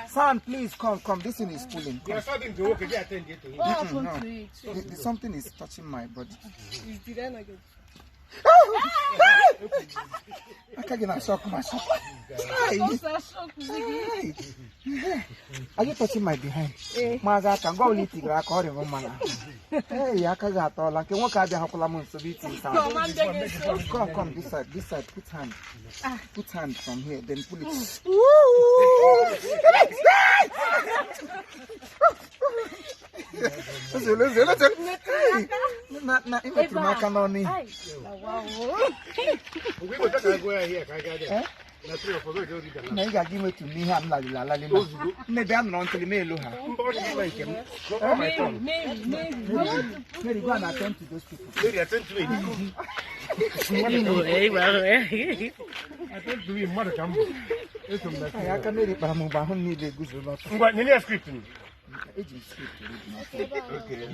Son, please come, come. This thing is pulling. Come. What happened No. to it? Something is touching my body. Did I not get Aka gị na-ashock m ashock. Hi. Hi. Are you touching my behind? Maazị aka ngwa ụlọ itigara aka ọrịa m mma na. Hey, aka gị atọọla nke nwoke abịaghịkwala m nso bụ iti nsa. Come, come, this side, this side. Put hand. Put hand from here, then pull it. Ozelu, ozelu, ozelu. Hey. Na ị metụrụ m aka n'ọnụ ihe. Eh? Na ị ga-aga imetụ m n'ihe a m laliri alali na. Nne bịa nọrọ ntịrị m elu ha. Mary, Mary, Mary. Mary, go and attend to those people. Ay, aka Mary kpara m mgbe ahụ m niile eguzola ọtọ. Ngwa, nye ya script. Eji m script read n'ọtọ. Okay.